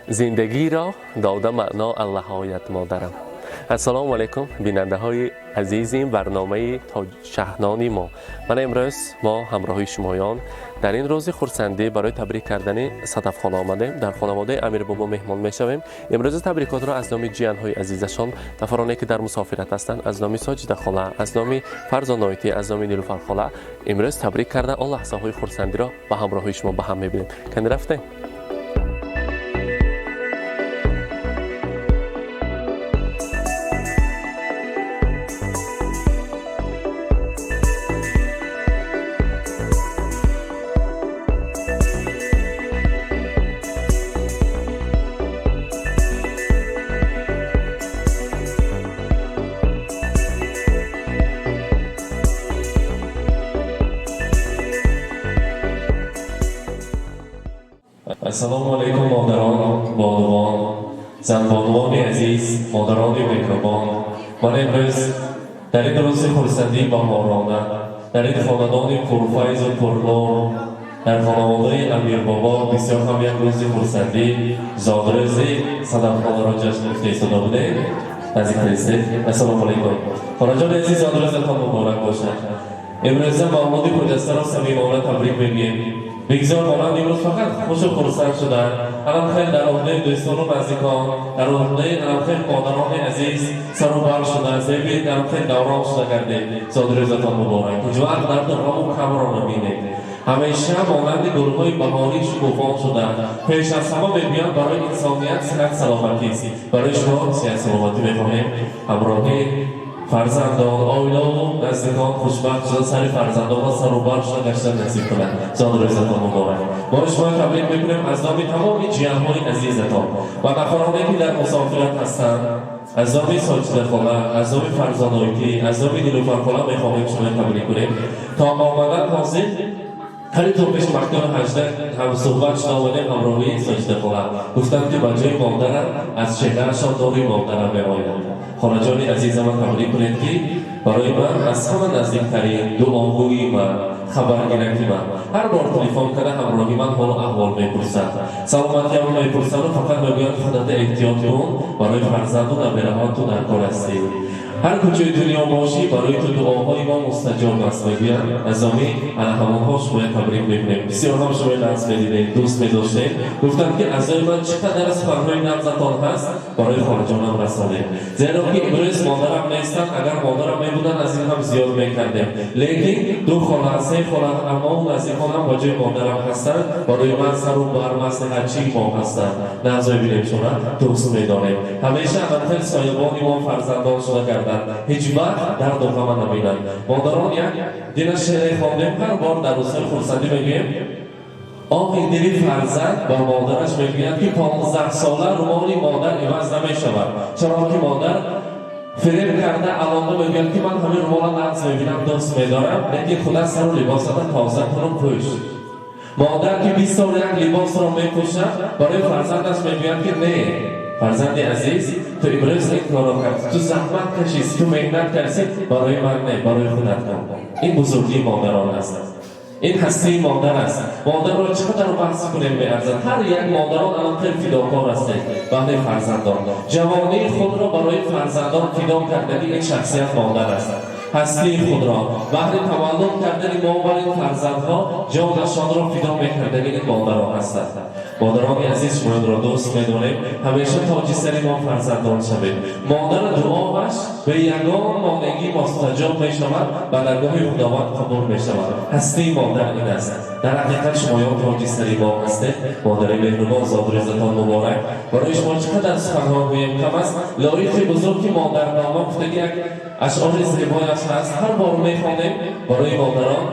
Зиндагиро дода маъно аллаҳоят модарам. Ассалому алайкум, бинандаҳои азизи барномаи Шаҳнони мо. Мана имрӯз мо ҳамроҳи шумоён дар ин рӯзи хурсандӣ барои табрик кардани Садафхона омадем. Дар хонаводаи Амирбобо меҳмон мешавем. Имрӯзи табрикотро аз номи ҷиянҳои азизашон, нафароне ки дар мусофират ҳастанд, аз номи Соҷидахола, аз номи Фарзоноитӣ, аз номи Нилуфархола имрӯз табрик карда, он лаҳзаҳои хурсандиро ба ҳамроҳии шумо ба ҳам мебинем. Кани, рафтем. Ассалому алайкум, модарон, бонувон, занбонувони азиз, модарони меҳрубон. Ман имрӯз дар ин рӯзи хурсандии баҳорона, дар ин хонадони пурфайзу пурнур, дар хонаводаи Амирбобо бисёр ҳам як рӯзи хурсандӣ, зодрӯзи Садафхонаро ҷашн гирифта истода будем. Наздиктаристед. Ассалому алайкум, хонаҷони азиз, зодрӯзатон муборак бошад. Имрӯза мавлуди хуҷастаро самимона табрик мегӯем. Бигзор монанд имрӯз фақат хушу хурсанд шуда, анам хел дар оҳдаи дӯстону наздикон, дар оҳдаи анам хел модарони азиз сару бар шуда, зеби анам хел даврон шуда гардед. Зодрӯзатон муборак. Ҳеҷ вақт дарду ғаму камро набинед. Ҳамеша монанди гулҳои баҳорӣ шукуфон шуда. Пеш аз ҳама мегӯянд, барои инсоният сиҳат саломатист. Барои шумо сиҳат саломатӣ мехоҳем. Ҳамроҳи фарзандон, оилаву наздикон хушбахт шуда, сари фарзандон ва сару бар шуда гаштан насиб кунад. Зодрӯзатон муборак. Мо шумо табрик мекунем аз номи тамоми ҷиянҳои азизатон ва нафароне ки дар мусофират ҳастанд. Аз номи Соҷидахола, аз номи Фарзоноитӣ, аз номи Нилуфархола мехоҳем шумо табрик кунем. То омадан ҳозир қариб то пеши мактаби 18 ҳамсуҳбат шуда омадем ҳамроҳии Соҷидахола. Гуфтанд, ки ба ҷои модарам аз чеҳраашон нури модарам меояд. Хонаҷони азизаман, табрик кунед, ки барои ман аз ҳама наздиктарин, дуогӯи ман, хабаргираки ман, ҳар бор телефон карда ҳамроҳи ман ҳолу аҳвол мепурсад, саломатиамро мепурсаду фақат мегӯяд: «Худата эҳтиёт кун, барои фарзанду набераҳоят ту дар кор ҳастӣ, ҳар куҷои дунё бошӣ, барои ту дуоҳои мо мустаҷоб аст», мегӯянд. Аз номи ана ҳамонҳо шумоя табрик мекунем. Бисёр ҳам шумои нағз медидем, дӯст медоштем. Гуфтанд, ки аз номи ман чӣ қадар суханҳои нағзатон ҳаст, барои хонаҷонам расонем, зеро ки имрӯз модарам нестанд. Агар модарам мебуданд, аз ин ҳам зиёд мекардем, лекин ду хола, се хола, аммову наздиконам ба ҷои модарам ҳастанд, барои ман сару бар маслиҳатчии мо ҳастанд. Нағз мебинем шума, дӯст медорем. Ҳамеша анамхел соябони мо фарзандон шуда гарданд, ҳеҷ вақт дарду ғама набинанд. Модарон, як дина шеъре хондем, ҳар бор дар рӯзҳои хурсандӣ мегӯем. Оҳи дили фарзанд ба модараш мегӯяд, ки 15 сола румоли модар иваз намешавад, чаро ки модар фиреб карда алонда мегӯяд, ки ман ҳамин румола нағз мебинам, дӯст медорам, лекин худа сару либосата тоза куну пӯш. Модар, ки 20 сол як либосро мепӯшад, барои фарзандаш мегӯяд, ки не, фарзанди азиз, ту имрӯз ин корро кардӣ, ту заҳмат кашидӣ, ту меҳнат кардӣ, барои ман не, барои худат кун. Ин бузургии модарон аст, ин ҳастии модар аст. Модарро чӣ қадар баҳс кунем, меарзад. Ҳар як модарон анам хел фидокор ҳастед баҳри фарзандон. Ҷавонии худро барои фарзандон фидо кардагӣ, ин шахсият модар аст. Ҳастии худро баҳри таваллуд кардани мо бар ин фарзандҳо ҷонашонро фидо мекардагӣ, ин модарон ҳастанд. Модарони азиз, шумоёнро дӯст медорем. Ҳамеша тоҷи сари мо фарзандон шавед. Модара дуоаш бе ягон монеъгӣ мустаҷоб мешавад, ба даргоҳи Худованд қабул мешавад. Ҳастии модар ин аст. Дар ҳақиқат шумоён тоҷи сари мо ҳастед. Модари меҳрубон, зодрӯзатон муборак. Барои шумо чӣ қадар суханҳо гӯем, кам аст. Лоиқи бузург, ки модарнома гуфтаги як ашъори зебояш ҳаст, ҳар бор мехонем барои модарон: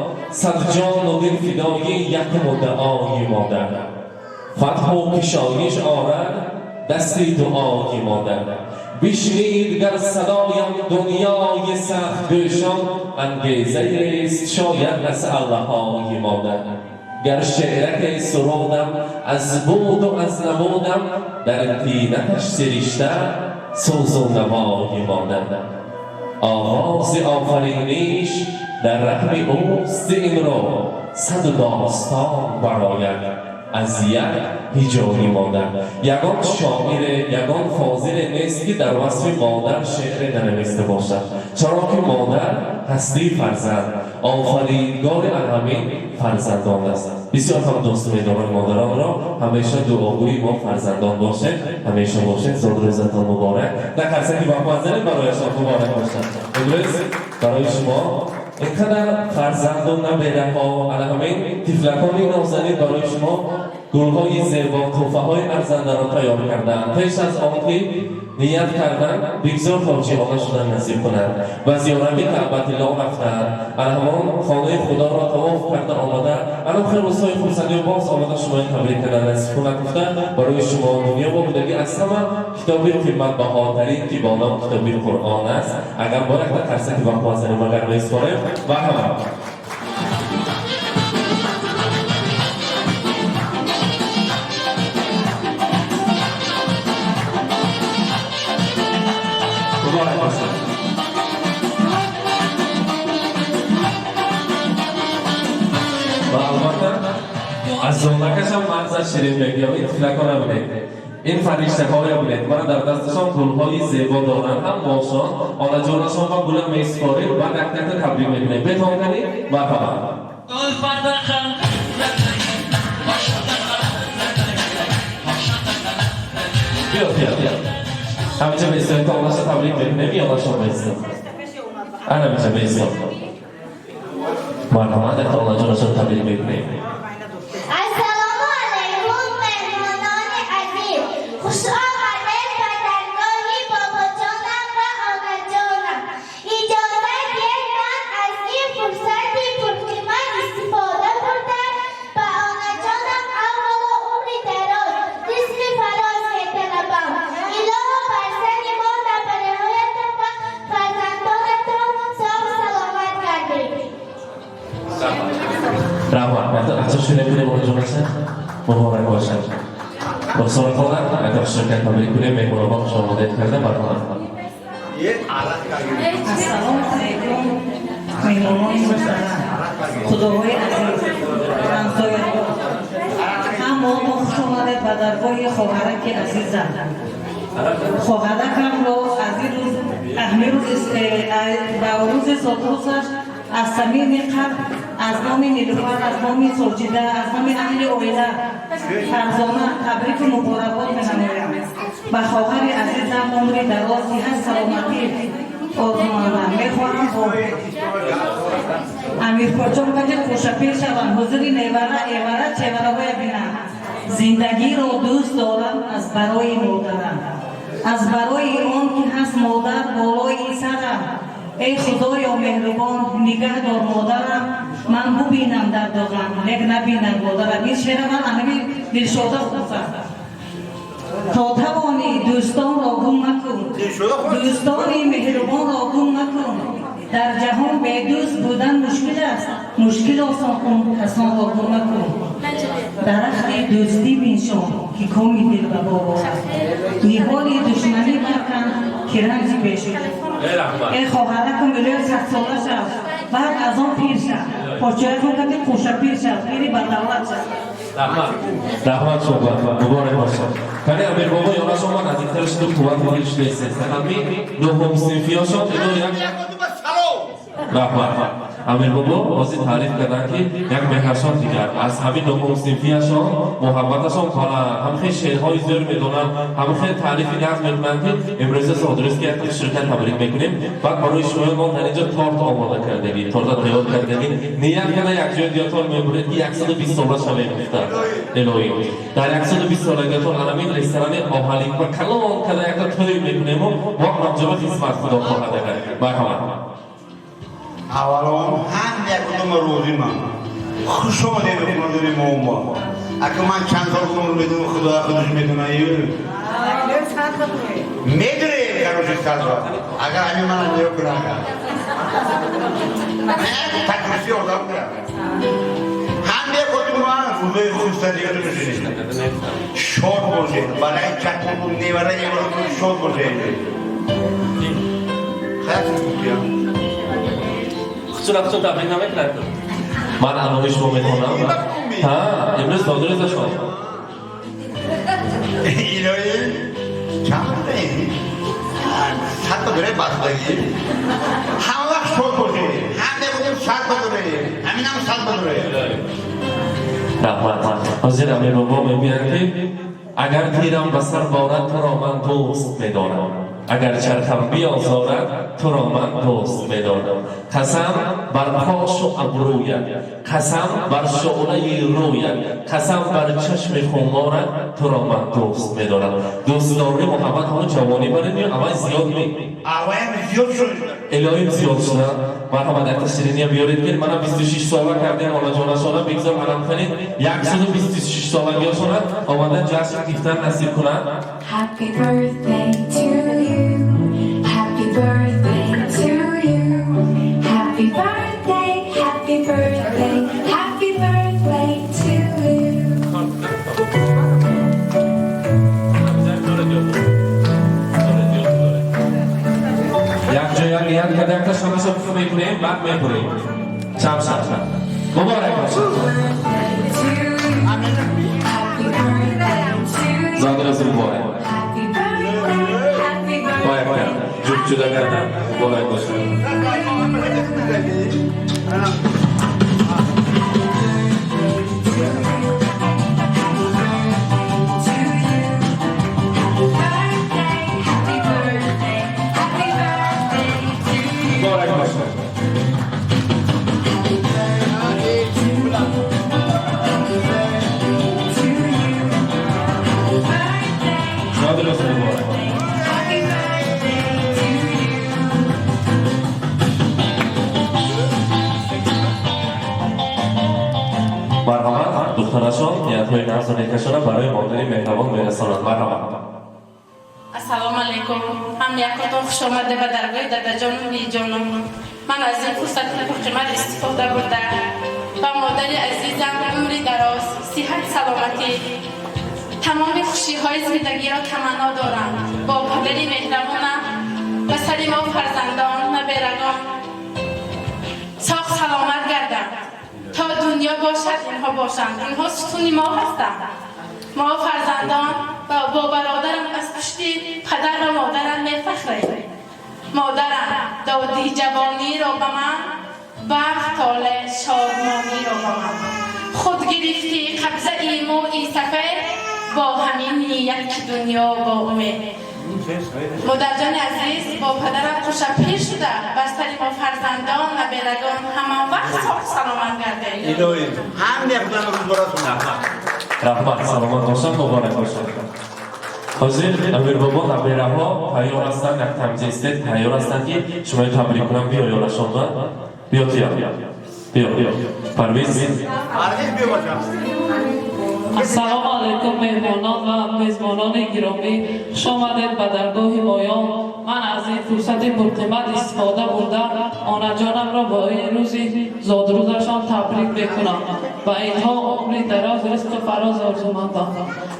«Сад ҷону дил фидои як муддаои модар, фатҳу кишоиш орад дасти дуои модар. Бишнид гар садоям дунёи сахт гӯшон, ангезаест шояд аз аллаҳои модар. Гар шеъраке сурудам аз буду аз набудам, дар тинаташ сиришта сӯзу навои модар. Оғози офариниш дар раҳми ӯст, инро саду достон барояд. Аз як ҳиҷои модар. Ягон шоире, ягон фозиле нест, ки дар васфи модар шеъре нанависта бошад, чаро ки модар ҳастии фарзанд, офаридгори ҳамин фарзандон аст. Бисёр ҳам дӯст медорам модаронро. Ҳамеша дуогӯи мо фарзандон бошед, ҳамеша бошед. Зодрӯзатон муборак. На қарсаки бахмазанед барояшон. Муборак бошад. Имрӯз барои шумо ин қадар фарзанду набераҳо, ана ҳамин тифлакони нозанин барои шумо гулҳои зебо, тӯҳфаҳои арзандаро тайёр карданд. Пеш аз он ки ният карданд, бигзор ҳоҷиона шудан насиб кунанд, ба зиёрати Каъбатилло рафтанд, ана ҳамон хонаи Худоро тавоф карда омада, ана хел рӯзҳои хурсандиё боз омада шумои табрик кардан насиб кунад гуфта, барои шумо дунё бо будагӣ аз ҳама китоби қиматбаҳотарин, ки бо ном китоби Қуръон аст, агар бо якта қарсаки вақвазанем, агар меспорем ва ҳама. Муборак бошад. Ва албатта, аз зонакашам мағзаш ширин мегӯям. Ин тифлакона бинед, ин фариштаҳоя бинед, мана дар дасташон гулҳои зебо доранд. Ҳам мошон онаҷонашон ба гула меспорем, баъд як-якта табрик мекунем. Бетон кани, марҳамат. Биё, биё, биё, ҳаминҷа беистоед, онаша табрик мекунем. Ёнашон беистод, ана инҷа беистод. Марҳамат, якта онаҷонашон табрик мекунем. Ассалому алайкум, меҳмонони азиз! Хуш омадед ба даргоҳи бобоҷонам ва онаҷонам. Иҷозат диҳед, ман аз ин фурсати пурқимат истифода бурда, ба онаҷонам аввало умри дароз, ризқи фароз металабам. Илоҳо, бар сари мо, набараҳоятон ва фарзандонатон соғ саломат гардед. Раҳмат. Акча шуне кунем, онаҷонаша. Муборак бошад. Рухсора хола, агар ширкат табрик кунем, меҳмонҳо хуш омадед карда, марҳамат. Ассалому алайкум, меҳмонони муҳтарам, худоҳои азиз, ҳамсояҳо, ҳамо хуш омадед ба даргоҳи хоҳараки азизам. Хоҳаракамро аз ин рӯз, ҳамин рӯз, ба рӯзи зодрӯзаш аз самими қалб, аз номи Нилуфар, аз номи Соҷида, аз номи аҳли оила Фарзона табрику муборакбод менамоям. Ба хоҳари азизам умри дароз, сиҳат, саломатӣ орзумандам. Мехоҳам бо Амирпорчон кати хушапир шавам, ҳузури невара, эвара, чевараҳоя бинам. Зиндагиро дӯст дорам аз барои модарам, аз барои он ки ҳаст модар болои сарам. Эй Худоё меҳрубон, нигаҳ дор модарам, ман бубинам дарду ғам, лек набинам модарам. Ин шеъра ман анами Дилшода хонсам. То тавонӣ, дӯстонро гум макун, дӯстони меҳрубонро гум макун. Дар ҷаҳон бедӯст будан мушкил аст, мушкил осон кун, касонро гум макун. Дарахти дӯстӣ биншон, ки коми дил ба бор орад, ниҳоли душманӣ баркан, ки ранҷи бешуд. Эй хоҳаракум, миллион садсола шав, баъд аз он пир шав, почоякун кати қӯшапир шав, пири ба давлат шав. Раҳмат, раҳмат шумо, муборак бошад. Кани Амирбобо ёнашон ман наздиктар шуду, қуввати дил шуда истед. Ҳами нуҳумсинфиёшон ино як. Раҳмат. Амирбобо ҳозир таъриф карданд, ки як меҳрашон дигар аз ҳамин нуҳумсинфияшон муҳаббаташон баланд, ҳам хел шеърҳои зӯр медонанд, ҳам хел таърифи нағз мекунанд, ки имрӯза зодрӯз ки як ширкат табрик мекунем. Баъд барои шумо мо дар инҷо торт омода кардагӣ, торта тайёр кардагӣ, ният карда якҷоя диётон мебуред, ки 120 сола шавем гуфта. Илоҳӣ, дар 120 солагиатон анамин ресторани Оҳаликба калон карда якта тӯй мекунему мо ҳамҷоба хизмат, Худо хоҳад агар. Марҳамат. Аввалон, ҳам якудума розимам. Хуш омадед ба хонадони мо. Мо ака, ман чанд сол умр медонам, Худо худаш медонаю, медонем. Короче, садва агар ҳамин мана нигоҳ кун, агар такрси одам кунам, ҳам якудума рӯзои хурсандиёту мешунед, шод бошед, барои чакун, невара, эваратон шод бошед. Хайр, гуфтиям. Хусусан хусусан табрик намекунад. Ман анои шумо мехонам. Ми? Ҳа, имрӯз зодрӯзашон. Илоҳӣ, чанд буда 100 та дорем бастагӣ. Ҳама вақт шод бошед. Ҳам мегӯем 100 та дорем. Ҳаминам 100 та дорем. Раҳмат. Ҳозир Амирбобо мегӯянд, ки агар тирам ба сар борад, туро ман дӯст медорам, агар чархам биозорад, туро ман дӯст медорам. Қасам бар пошу абрӯят, қасам бар шӯълаи рӯят, қасам бар чашми хуморат, туро ман дӯст медорам. Дӯстдорӣ, муҳаббат ҳамон ҷавонӣ баред ё аввал зиёд ми? Авваям зиёд шуд. Илоҳим, зиёд шуда. Марҳамат, якта шириния биёред, ки мана 26 сола кардем олаҷонашона. Бигзор анамханид 126 солагиашона омада ҷашн гирифтан насиб кунад. Happy birthday to you. Happy birthday to you. Happy birthday, happy birthday, happy birthday to you. Як ҷоя ният карда, якта шамаша пуф мекунем, баъд мебурем. Шам, шам, шам. Муборак бошад. Birthday to you. Happy birthday to you. Зодрӯзи муборак. Happy birthday, happy Бояд birthday. кард ҷуфт ҷуда кардан. Муборак бошад. To you. Happy birthday, happy birthday, happy birthday to you. Муборак бошад. Happy birthday to you. Happy birthday to you. Happy birthday, Зодрӯзи муборак. happy birthday to you. Марҳамат, духтарашон ниятҳои нағзу некашона барои модари меҳрабон мерасонанд. Марҳамат. Ассалому алайкум, ҳам якотон хуш омаде ба даргоҳи дадаҷону биҷоном. Ман аз ин фурсати пурқимат истифода бурда, ба модари азизам умри дароз, сиҳат, саломатӣ, тамоми хушиҳои зиндагиро таманно дорам. Бо падари меҳрабонам ба сари мо фарзандон, наберагон соғ саломат гарданд. То дунё бошад, инҳо бошанд. Инҳо сутуни мо ҳастанд. Мо фарзандон бо бародарам аз пушти падару модарам мефахрем. Модарам, додӣ ҷавониро ба ман, бахт, толеъ, шодмониро ба ман. Худ гирифтӣ қабзаи мӯи сафед бо ҳамин ният, ки дунё бо умед. Модарҷони азиз, бо падарам хушапир шуда, бар сари мо фарзандон, наберагон ҳама вақт соғ саломат гардед. Илоҳӣ, ҳам мехудам рӯз борасон. Раҳмат, саломат бошанд, муборак бошанд. Ҳозир Амирбобо, набераҳо тайёр ҳастанд, як тамзистед, тайёр ҳастанд, ки шумои табрик кунам. Биё, ёрашонба, биё, тия, биё, биё, Парвиз. Парвиз, биё бошам. Ассалому алайкум, меҳмонон ва мезбонони гиромӣ. Хуш омадед ба даргоҳи моён. Ман аз ин фурсати пурқимат истифода бурда, онаҷонамро бо ин рӯзи зодрӯзашон табрик мекунам. Ба инҳо умри дароз, ризқу фароз орзумандам.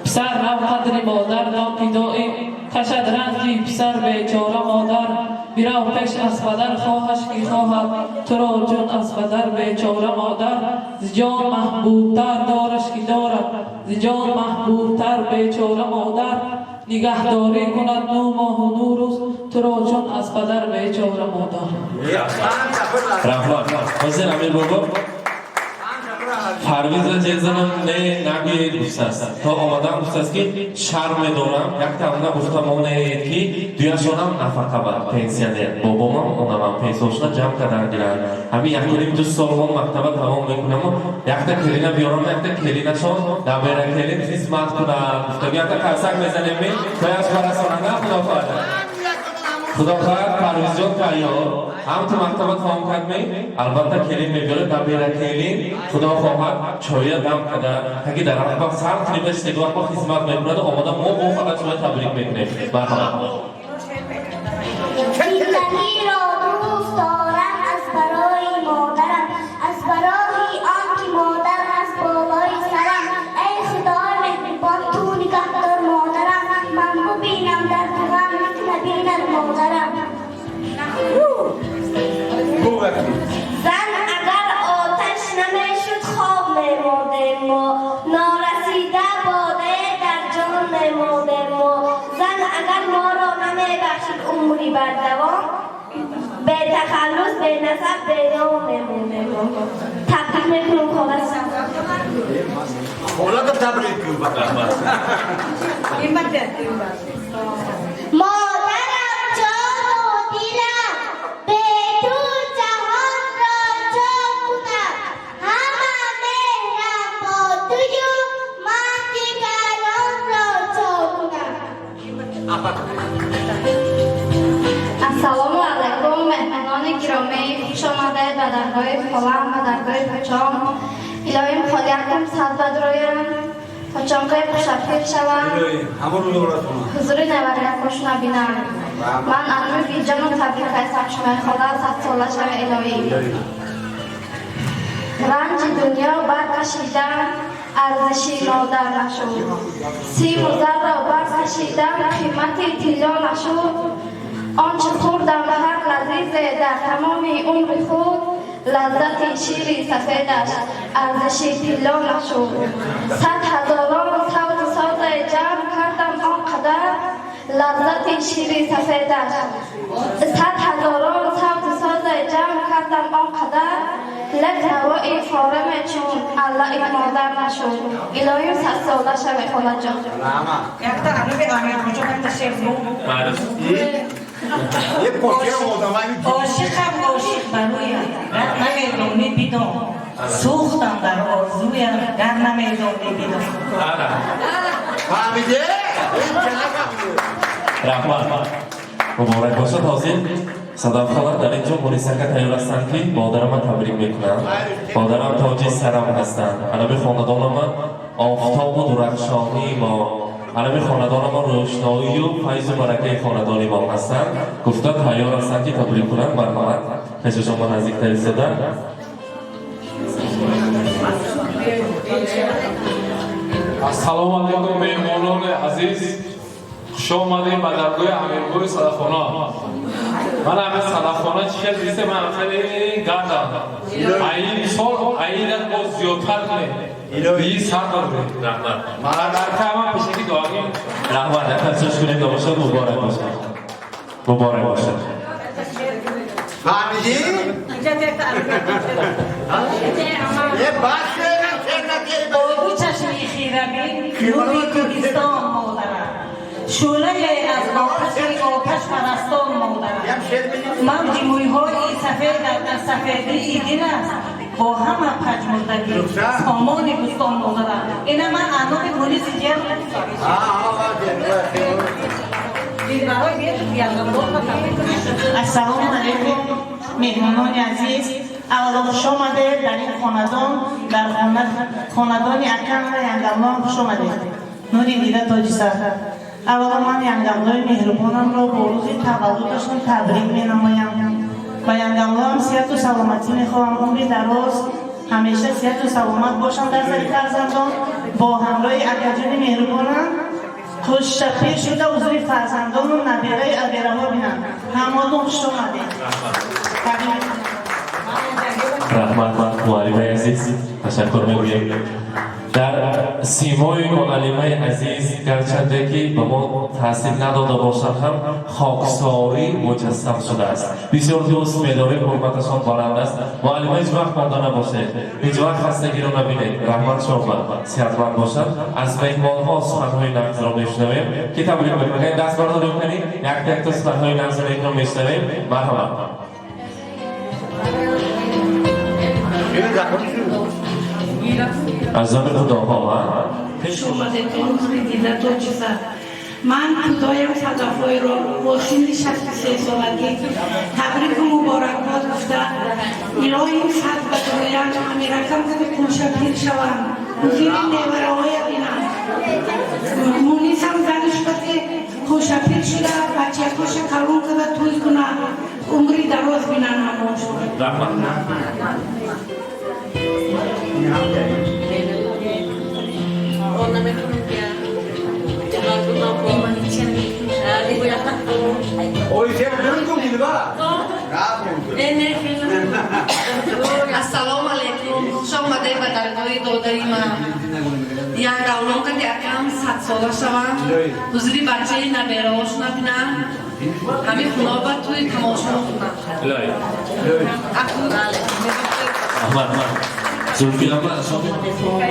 Писар, рав, қадри модар дон, ки доим кашад ранҷи писар бечора модар. Бирав пеш аз падар, хоҳаш ки хоҳад туро ҷон аз падар бечора модар. Зи ҷон маҳбубтар дораш ки дорад, зи ҷон маҳбубтар бечора модар. Нигаҳдорӣ кунад нӯ моҳу нӯ рӯз туро чун аз падар бечора модар. Раҳмат. Ҳозир Амирбобо Парвиза ҷезанам не нагӯед гуфтааст. То омадан гуфтааст, ки шарм медорам, яктам нагуфта монеед, ки дуяшонам нафақабар пенсионер, бобомам, онамам пенсияшона ҷамъ кардан гиранд. Ҳамин якуним ду сол мон мактаба тамом мекунаму якта келина биёрам, якта келинашон, набера келин хизмат кунад гуфтам. Якта қарсак мезанем ми тояш барасонанда. Худо хоҳад, худо хоҳад, Парвизҷон тайёр. Ҳам ту мактаба тамом кардми, албатта келин мебиёрад, набера келин. Худо хоҳад, чоя дам када, таки дар вақт сар кунибаш, вақт хизмат мекунаду омода. Мо бо фақат шумо табрик мекунем. Марҳамат. Зиндагиро дӯст дорам аз барои модарам, аз барои он ки модар аст болои сарам. Эй Худои меҳрибон, ту нигаҳдор модарам. Ман бубинам дарду ғам, набинад модарам. Зан агар оташ намешуд, хоб мемондем. мебахшид умри бардавом, бетахаллус, бенасаб, беном мемонем. Табрик мекунам, хола. Холата табрик кун. Модарам, ҷону дилам, бе ту ҷаҳонро чо кунам? Ҳама меҳрам бо тую, ман дигаронро чо кунам? Ассалому алайкум, меҳмонони гиромӣ, хуш омадед ба даргоҳи холам, ба даргоҳи пачон. Илоҳим холиякум сад бадроям, пачонкаи хушафир шавам, ҳузури наварякошона бинам. Ман анрӯи биҷону табрик ҳастам шумои хола, садсола шава илоҳӣ. Ранҷи дунё баркашидам, арзиши модар нашуд. Симу зарро баркашидам, қимати тилло нашуд. Он чӣ хӯрдам ҳар лазизе дар тамоми умри худ, лаззати шири сафедаш арзиши тилло нашуд. Сад ҳазорон савту созе ҷамъ кардам он қадар, лаззати шири сафедаш, сад ҳазорон савту созе ҷамъ кардам он қадар, лек навои фораме чун аллаи модар нашуд. Илоҳим садсола шаве, холаҷон. Якта анаби Амирхоҷа якта шеър бу. Ошиқам, ошиқ бароям, гар намедонӣ бидон. Сӯхтам дар орзуям, гар намедонӣ бидон. Фаҳмиде? Раҳмат, муборак бошад. Ҳозир Садафхона дар ин ҷо мурисака тайёр ҳастанд, ки модарама табрик мекунанд. Модарам тоҷи сарам ҳастанд, анаби хонадонама офтобу дурахшонии мо, анаби хонадонама рӯшноию файзу баракаи хонадони мо ҳастанд. Гуфта тайёр ҳастанд, ки табрик кунанд. Марҳамат, пеши шумо наздиктар истода. Ассалому алайкум, меҳмонони азиз, хуш омадем ба даргоҳи Амирбои Садафхона. Ман ҳамин Садафхона чӣ хел дисе, ман хеле гардам. Аин сол аинат боз зиёдтар кунем. Би сар дорем. Раҳмат. Дар ман пешаки дуогӣ. Раҳмат, яккасош кунем набошад, муборак бошад. Муборак бошад. Фаҳмидӣ? Е, бас Обу чашми хирабин, нури Кӯҳистон модарам. Шӯлае аз оташи оташ парастон модарам. Мавҷи мӯйҳои сафедат дар сафедии дил аст, бо ҳама пажмурдагӣ сомони бӯстон модарам. Ина ман аноми полиси ҷер. Ассалому алайкум, меҳмонони азиз. Аввало хуш омадед дар ин хонадон, дар хонадони акам ва янгамлон хуш омадед. Нури дида тоҷи сар. Аввало ман янгамлои меҳрубонамро бо рӯзи таваллудашон табрик менамоям. Ба янгамлоам сиҳату саломатӣ мехоҳам, умри дароз, ҳамеша сиҳату саломат бошанд дар сари фарзандон, бо ҳамроҳи акаҷони меҳрубонам хушшапир шуда ҳузури фарзандону набераи абераҳо бинанд. Ҳамаатон хуш омадед. Раҳмат, муаллимаи азиз, ташаккур мегӯем. Дар симои муаллимаи азиз, гарчанде ки ба мо таҳсил надода бошанд ҳам, хоксорӣ муҷассам шудааст. Бисёр дӯст медорем, ҳурматашон баланд аст. Муаллима, ҳеҷ вақт монда набошед, ҳеҷ вақт хастагиро набинед. Раҳмат шома, сиҳатманд бошад. Аз меҳмонҳо суханҳои нағзро мешунавем, ки табрик мекунем. Даст бардорем кунӣ, якта якта суханҳои нағзро мешунавем. Марҳамат. Аз номи худоҳо. Хуш омадетон, нури дида тоҷи сар. Ман худоям Садафҳоиро бо синни 63 солагӣ табрику муборакбод гуфта, илоҳим сад бадоянд, амиракам кади куншапир шаванд, ҳузури невараҳоя бинанд. Мунисам занаш кади хушапир шуда, бачакоша калон када тӯй кунад, умри дароз бинанд ҳамош. Раҳмат. Ассалому алайкум. Алейкум, хуш омадед ба даргоҳи додари ман. Янгавлон кади акам 100 сола шавам, ҳузури бачаи набераҳошона бинам, ҳамин хуноба тӯи тамошо кунам. Илоҳӣ. Раҳмат. Зулфиама.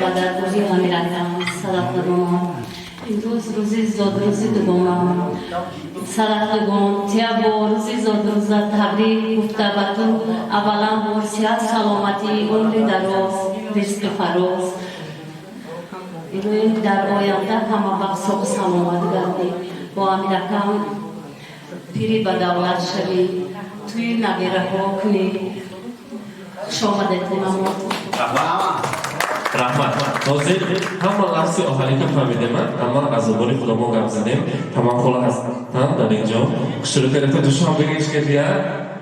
Ба даргоҳи Амиракам садафдагон, имрӯз рӯзи зодрӯзи дугонам. Садафдагон, тия бо рӯзи зодрӯза табрик гуфта, ба ту аввалан бор сиҳат, саломатӣ, умри дароз, ризқи фароз. Илоҳӣ, дар оянда ҳама вақт соғу саломат гардӣ, бо Амиракам пири ба давлат шавӣ, тӯи набираҳо кунӣ. Хуш омадед, мамо. Раҳмат. Ҳозир ҳама лафзи оҳаника фаҳмидем, ҳама аз забони худамон гап задем. Тамамхола ҳастанд дар ин ҷо. Хушрука рафта Душанбегиш кардия,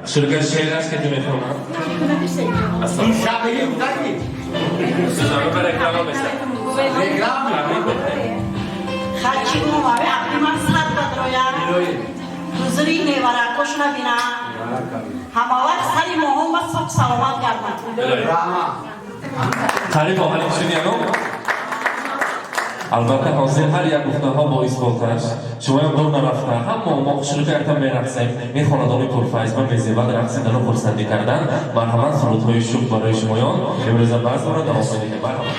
хушрука шеъраш кардӣ мехонам. Душанбеги гуфтаки? Душанбе ба реклама мешавад. Реклама. Табрик мекунем. Хачи умави ақли ман 100 бадроя, ҳузури неваракошона бинам, ҳама вақт сари моҳон ба соқ саломат гардам. Қариб оҳанг шуд. Албатта, ҳозир ҳар як гуфтаҳо бо исботаш. Шумоям дур нарафта, ҳама мо хушрука якта мерақсем. Ин хонадони пурфайз ва мезебад рақсидану хурсандӣ кардан. Марҳамат, сурудҳои шух барои шумоён. Имрӯза баъзморо давом медиҳем. Марҳамат.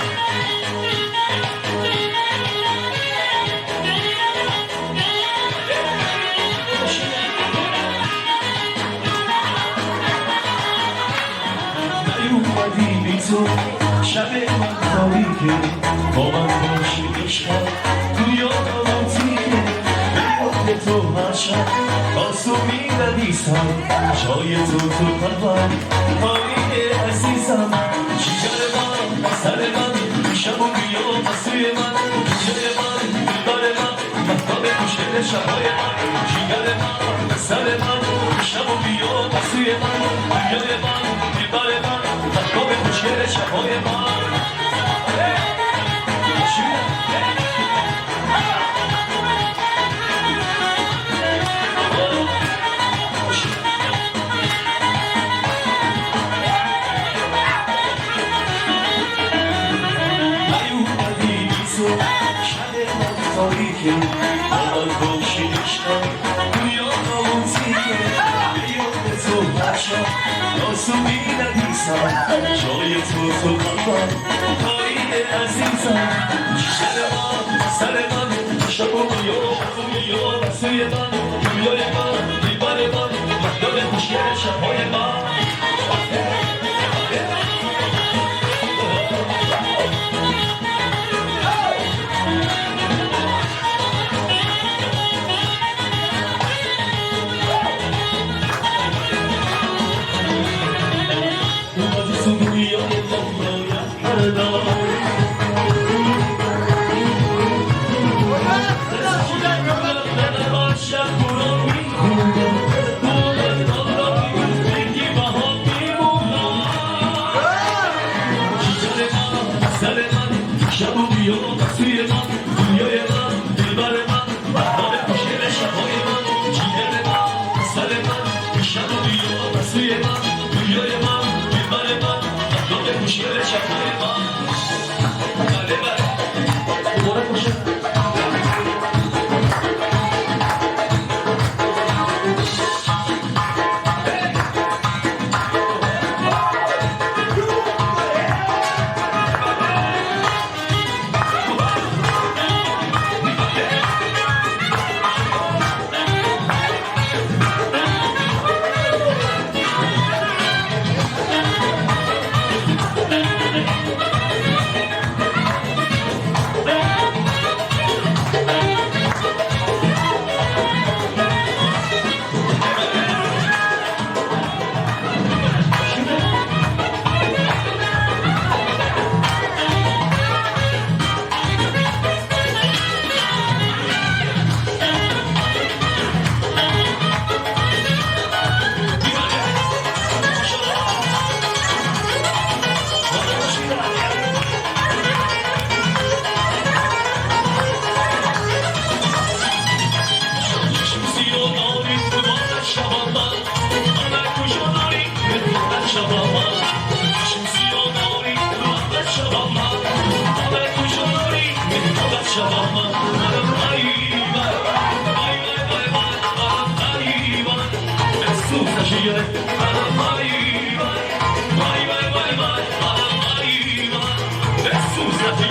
نیومدی بی تو شب من تاریکه، با من باشی عشقم تو یادم تیکه. به یاد تو هر شب آسو می‌نویسم، جای تو تو قلبم پایین عزیزم. جگر من، سر من، شب و بیا سوی من، جای من، دلبر من، مهتاب خوشگل شبای من. جگر من، سر من، شب و بیا سوی من، دنیای من، دلبر من، مهتاب خوشگل شبای من. نیومدی بی تو شب من تاریکه، با من باشی عشقم گویا ناوتیکه. به یاد تو هر شب آسو می‌نویسم، جای تو تو قلبم پایین عزیزم. جگر من، سر من، شب و بیا بیا سوی من، دنیای من، دلبر من، مهتاب خوشگل شبهای من. اومدی تو دنیای من باید پردار شب و بیا سوی من، دنیای من، دلبر من، مهتاب خوشگل شبهای من. جگر من، سر من، شب و بیا سوی من، دنیای من، دلبر من، مهتاب خوشگل شبهای من. بله بله، مبارک باشه. شبا من منم ای وای وای وای وای منم ای وای بسوزش منم ای وای وای وای وای وای منم ای وای بسوزش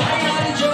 Ay,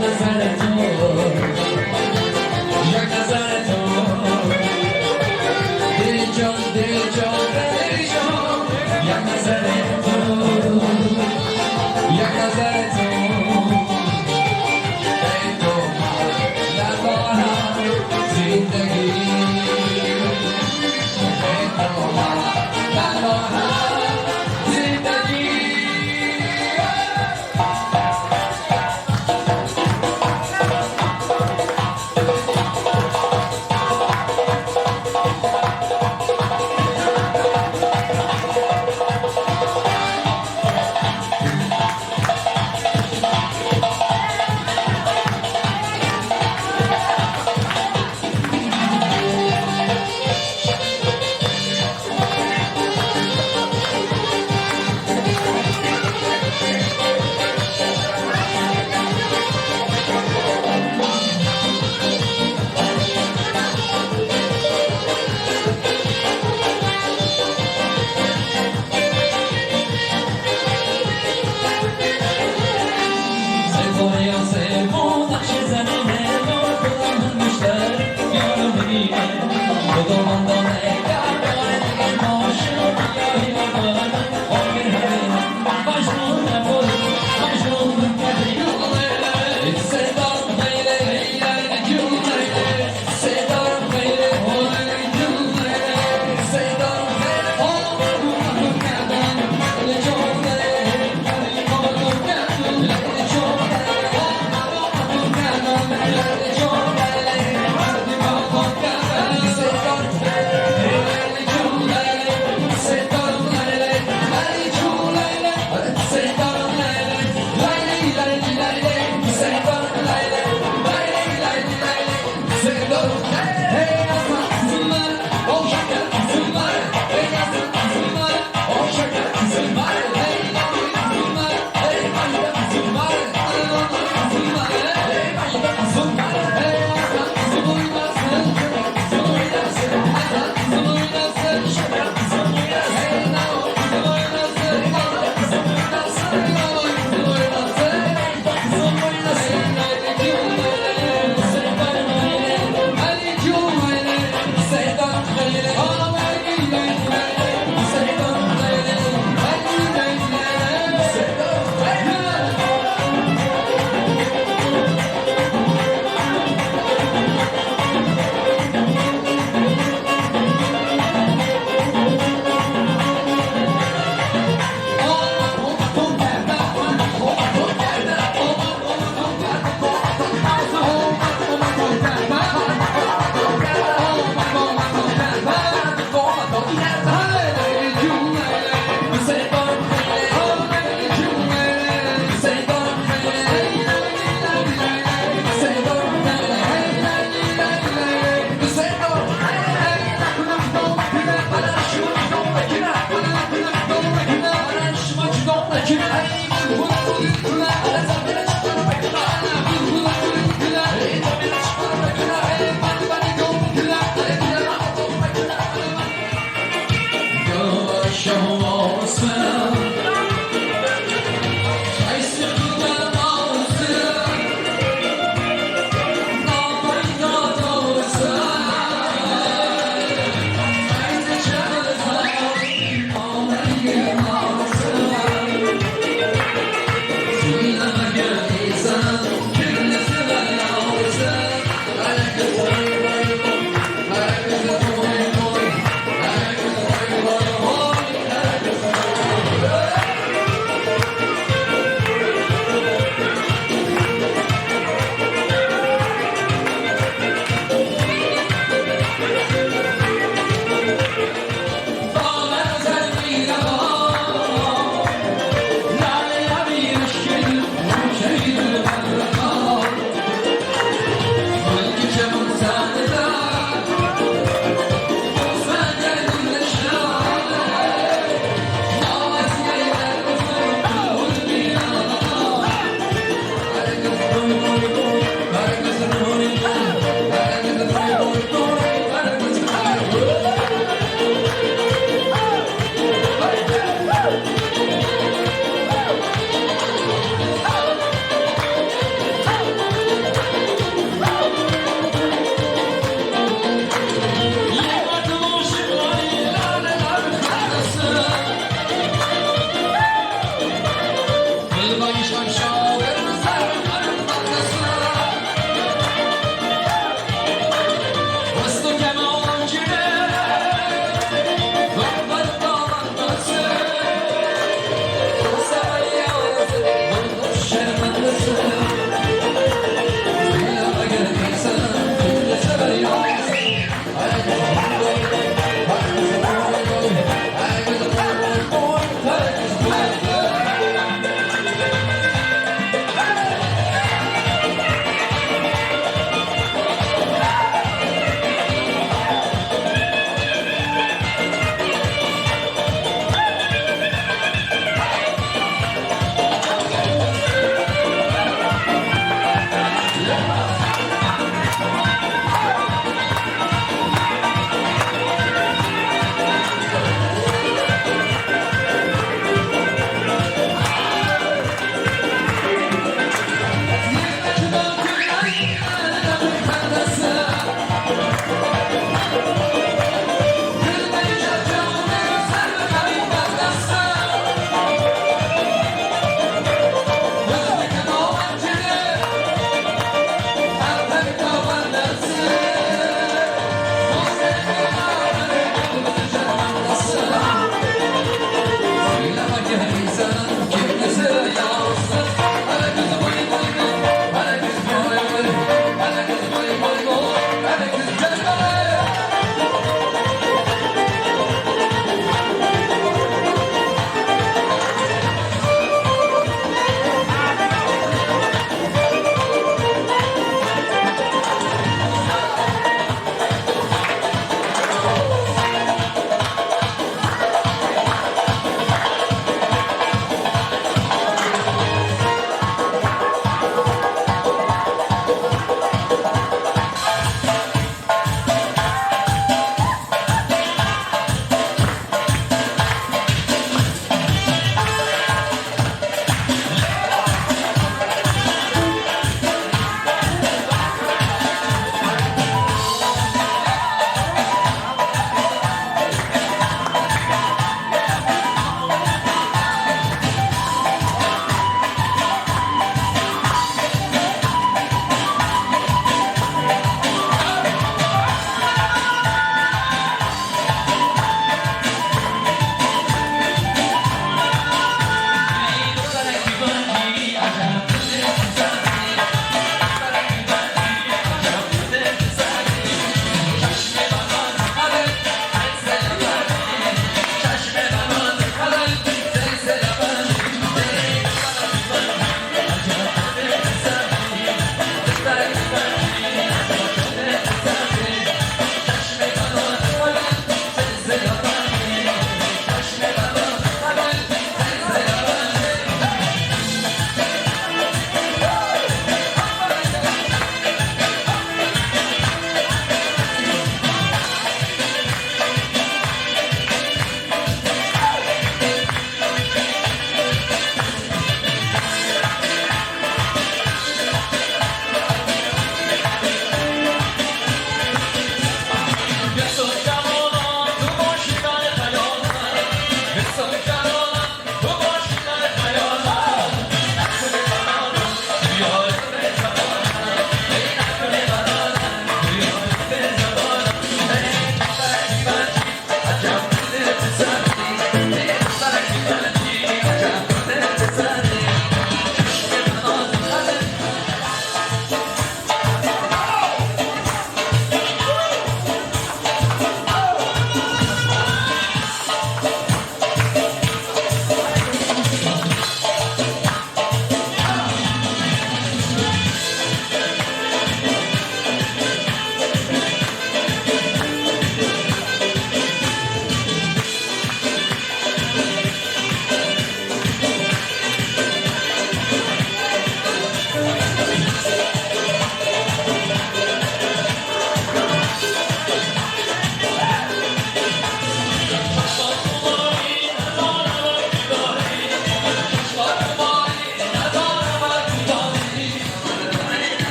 Назар ту, як назар ту, дил ҷон, дил ҷон, дил ҷон, як назар ту, як назар ту. Эй ту надорам зиндагӣ, эй ту надорам зиндагӣ. Ситораи осмон, нақши замине, худо ман муштар ёру бибине, худовандон гардон дигар бошам, биёи бардорам охир ҳамина, маҷнун набуд, маҷнун кардӣ. Седорам хеле, седорам хеле, седорам хеле,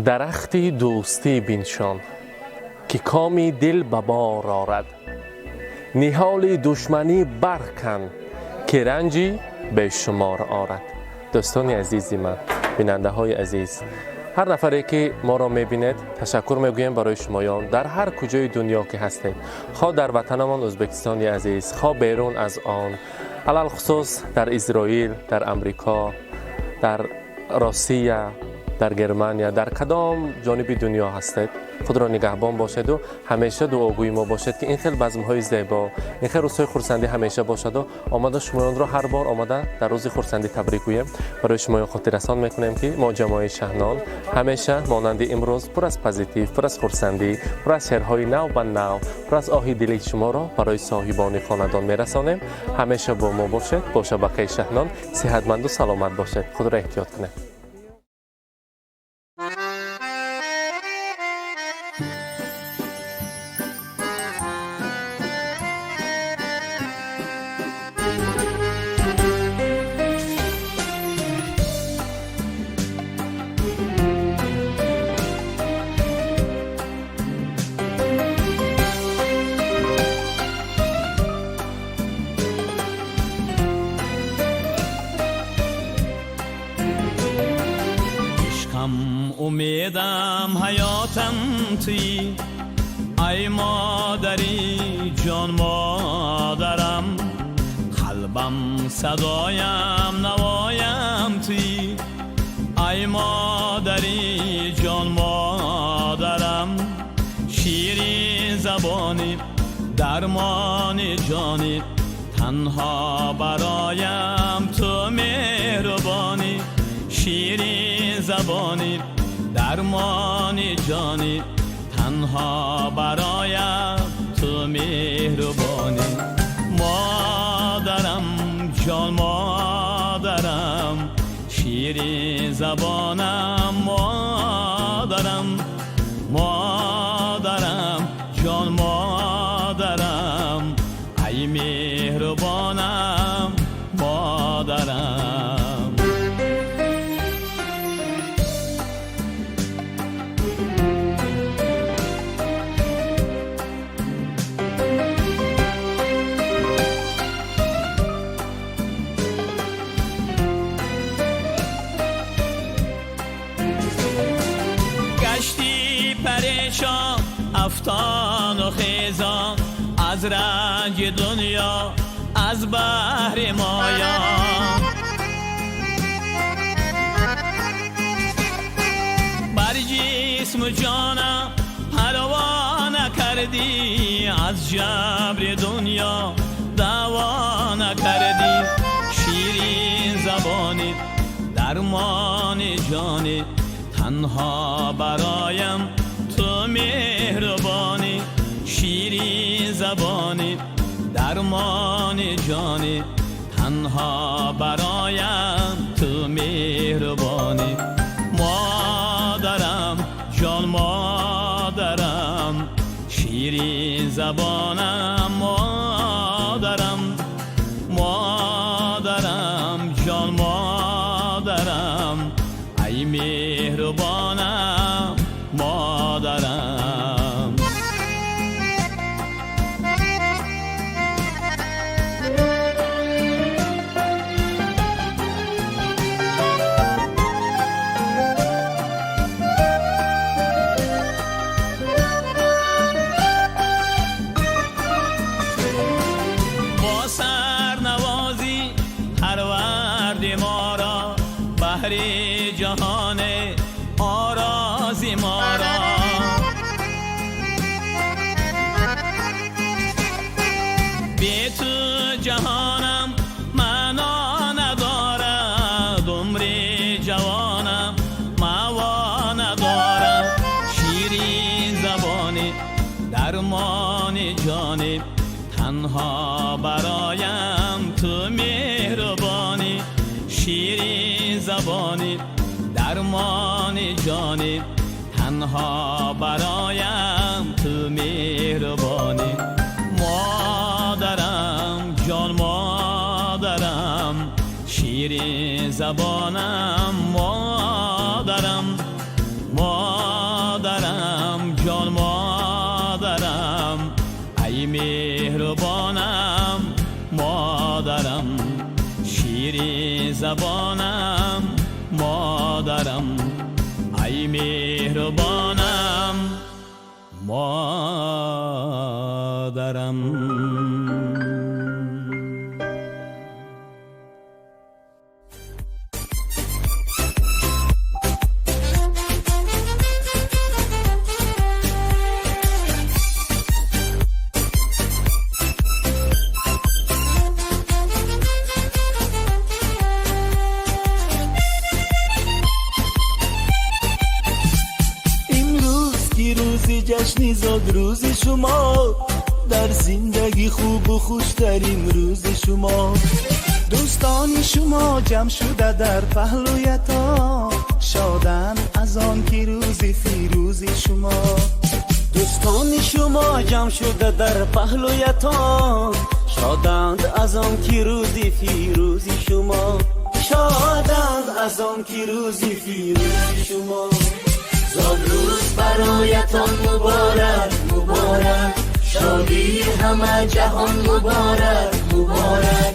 Дарахти дӯстӣ биншон, ки коми дил ба бор орад, ниҳоли душманӣ баркан, ки ранҷи бешумор орад. Дӯстони азизи ман, бинандаҳои азиз, ҳар нафаре ки моро мебинед, ташаккур мегӯем барои шумоён дар ҳар куҷои дунё ки ҳастед, хоҳ дар ватанамон Ӯзбекистони азиз, хоҳ берун аз он, алалхусус дар Изроил, дар Амрико, дар Россия, дар Германия, дар кадом ҷониби дунё ҳастед, худро нигаҳбон бошеду ҳамеша дуогӯи мо бошед, ки ин хел базмҳои зебо, ин хел рӯзҳои хурсандӣ ҳамеша бошаду омада шумоёнро ҳар бор омада дар рӯзи хурсандӣ табрик гӯем. Барои шумоён хотиррасон мекунем, ки мо ҷамоаи Шаҳнон ҳамеша монанди имрӯз пур аз позитив, пур аз хурсандӣ, пур аз шеърҳои нав ба нав, пур аз оҳи дили шуморо барои соҳибони хонадон мерасонем. Ҳамеша бо мо бошед, бо шабакаи Шаҳнон. Сиҳатманду саломат бошед, худро эҳтиёт кунед. Умедам, ҳаётам туӣ, ай модари ҷон, модарам, қалбам, садоям, навоям туӣ, ай модари ҷон, модарам, ширин забонӣ, дармони ҷонӣ, танҳо бароям ту меҳрубонӣ, ширин забонӣ, дармони ҷонӣ, танҳо бароям ту меҳрубонӣ. Модарам, ҷон модарам, ширин забонам, модарам, модарам, ҷон модарам, ай меҳрубонам, модарам. افتان و خیزان از رنج دنیا، از بحر مایا. Ҷисму ҷонам парво накардӣ, аз ҷабри дунё даъво накардӣ. Ширин забонӣ, дармони ҷонӣ, танҳо бароям ту меҳрубонӣ. Ширин забонӣ, дармони ҷонӣ, танҳо бароям ту меҳрубонӣ. Модарам, ҷон модарам, ширин забонам модарам. Модарам, ҷон модарам, ай меҳрубонам модарам. Бо сарнавозӣ парварди моро, баҳри ҷаҳон орози моро. Бе ту ҷаҳонам маъно надорад, умри ҷавонам маъво надорад. Ширин забонӣ, дармони ҷонӣ, танҳо бароям ту меҳрубонӣ. Ширин забонӣ, дармони ҷонӣ, танҳо бароям ту меҳрубонӣ. Модарам, ҷон модарам, ширин забонам модарам. Модарам, ҷон модарам, ай меҳрубонам модарам. Ширин забонам модарам, ай меҳрубонам модарам. Имрӯз ки рӯзи ҷашни зодрӯзи шумо, дар зиндагӣ хубу хуштарин рӯзи шумо. Дӯстони шумо ҷамъ шуда дар паҳлӯятон, шоданд аз он ки рӯзи фирӯзи шумо. Дӯстони шумо ҷамъ шуда дар паҳлӯятон, шоданд аз он ки рӯзи фирӯзи шумо. Шоданд аз он ки рӯзи фирӯзи шумо. Зодрӯз бароятон муборак, муборак, шодии ҳама ҷаҳон муборак, муборак.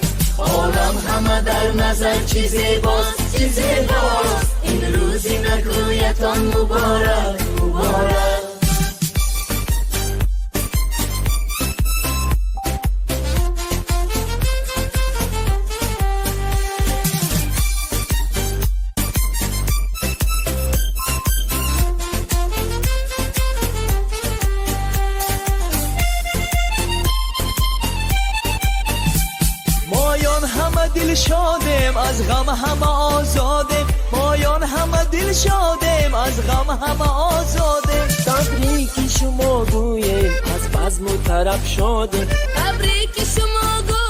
Олам ҳама дар назар чӣ зебост, чӣ зебост, ин рӯзи накӯятон муборак, муборак. Моён ҳама дилшодем, аз ғам ҳама озодем. Моён ҳама дилшодем, аз ғам ҳама озодем. Табрики шумо гӯем, аз базму тараб шодем. Табрики шумо гӯем.